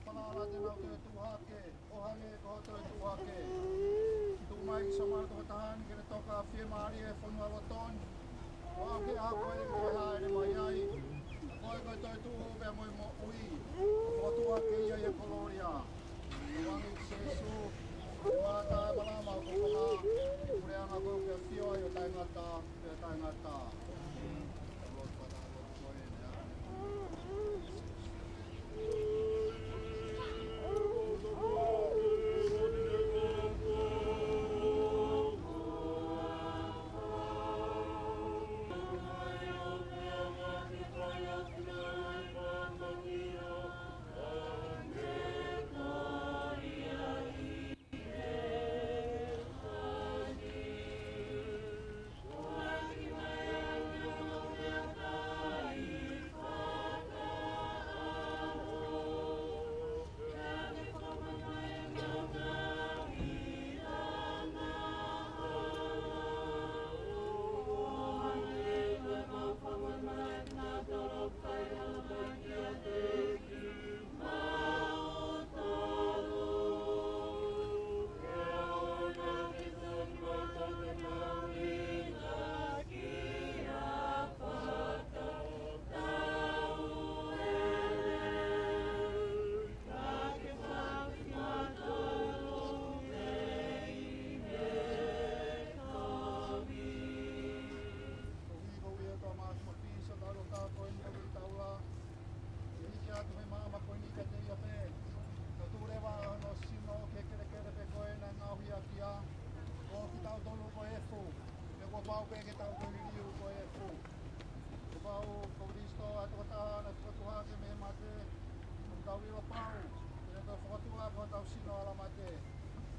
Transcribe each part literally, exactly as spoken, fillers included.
Falala te nau toetuʻu hake, ʻo hangē ko hoʻo toetuʻu hake. Tuku mai ki siʻomau tokotaha ni ke ne toka fiemālie he fonua loto ni. ʻO aʻu ki he ʻaho ko ē ke toe hāʻele mai ai. Ko koe ko e toetuʻu pea mo e moʻui. Fokotuʻu hake ia ʻi he kolōlia. ʻOange kia Sīsū, ʻi he mata e malama ʻo ko Tonga, ʻi he puleʻanga ko ē ʻoku ke ʻafio ai ʻo taʻengata, pea taʻengata. Koeʻuhi ko ia ko Tomasi Mōtisi ʻo tau loka ko eni ʻo Vili Taula. ʻI he hiki atu he maama ko eni kiate ia pē. Tau tuʻu leva hono sino ki he kelekele pē ko ē naʻe ngaohi ʻaki ia. Ko kitautolu ko e efu. Pea kuo pau pē ke tau toe liliu ko e efu. Kuo pau ko Kalaisi ʻa e tokotaha naʻe fokotuʻu hake mei he mate. Tau ʻilo pau, te ne toe fokotuʻu hake hotau sino ʻalamate.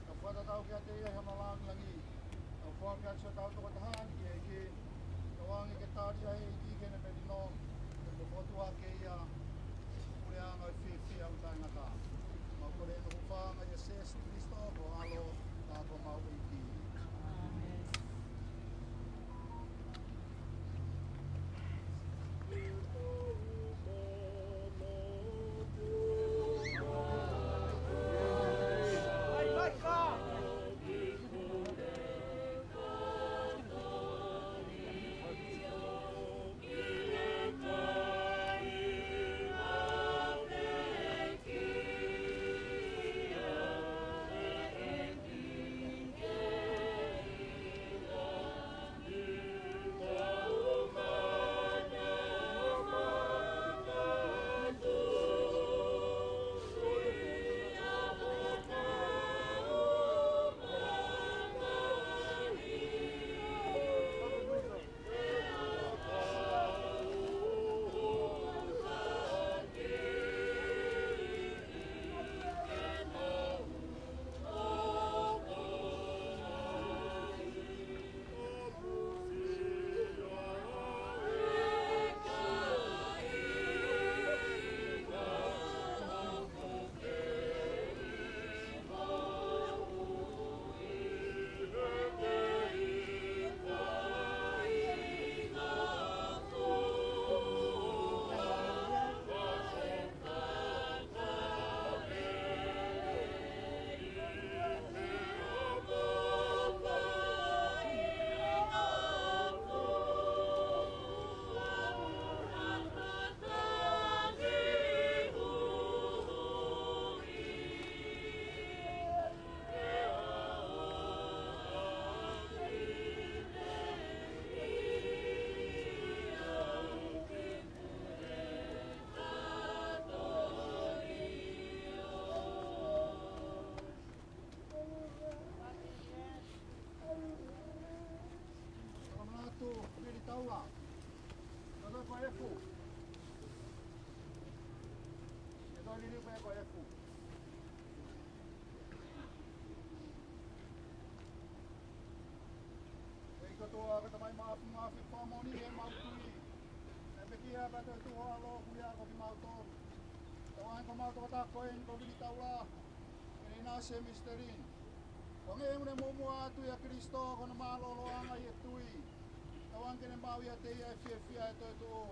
Tau fakatatau kiate ia ʻi hono lāngilangi. Tau foaki atu siʻotau tokotaha ni ki he ʻEiki. Tau ʻoange ke tali ʻe he ʻEiki ki heʻene melino. Ke ne fokotuʻu hake ia ʻi he puleʻanga ʻo e fiefia ʻo taʻengata. Mau kole ʻi he huafa ʻo Sīsū Kalaisi ko ho ʻAlo, pea ko homau ʻEiki. ʻĀmeni. Fakamanatu, Vili Taula. Tau ko e efu. Tau liliu pē ko e efu. ʻEiki kotoa, ko e Tamai Māfimafi, fakamoʻoni ʻemau tui. Naʻe pekia pea toetuʻu ho ʻAlo, hū ia ko kimautolu. Tau ʻoange ko homau tokotaha ko eni ko Vili Taula, ke ne ʻinasi he misiteli ni. Ko e ngaahi ʻuhinga muʻomuʻa atu ʻia Kalaisi, ko hono mālōlōʻanga ʻi he tui. Tau ʻoange ke ne maʻu ʻiate ia e fiefia ʻo e toetuʻu.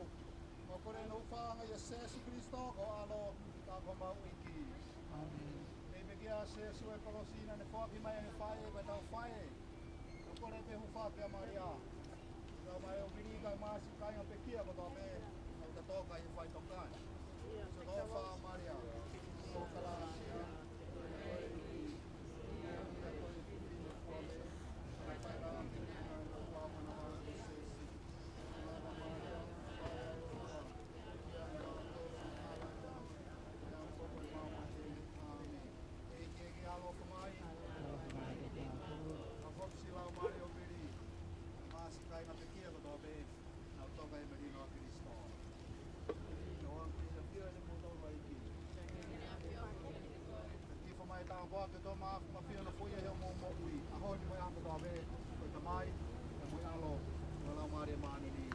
Mau kole ʻi he huafa ʻo Sīsū Kalaisi ko ho ʻAlo, pea ko homau ʻEiki. Pea pehē ʻa Sīsū ʻi he kolosi naʻa ne foaki mai ʻene fai, ko ʻetau fai. Ko e kole pē hūfaki ʻa Malia. Tau mai ʻo vili ka māsi kāinga pekia kotoa pē, ʻo ta toka ʻi he faʻitoka. So ko fa Malia. So kalāsia. ʻEiki, ʻEiki, ʻaloʻofa mai. Ka foki siʻi laumālie ʻo vili. Māsi kāinga pekia kotoa pē, nau toka ʻi he melino ʻa Kalaisi. Nau ʻoange ʻa e ʻafio ʻa e moʻui taʻengata. Ke fai mai ʻa e tāpuaki, ke tō mai ʻa e ʻafio ʻa e moʻui. ʻAho ni mo e ʻaho kotoa pē, ko e Tamai, mo e ʻAlo, mo e Laumālie Māʻoniʻoni.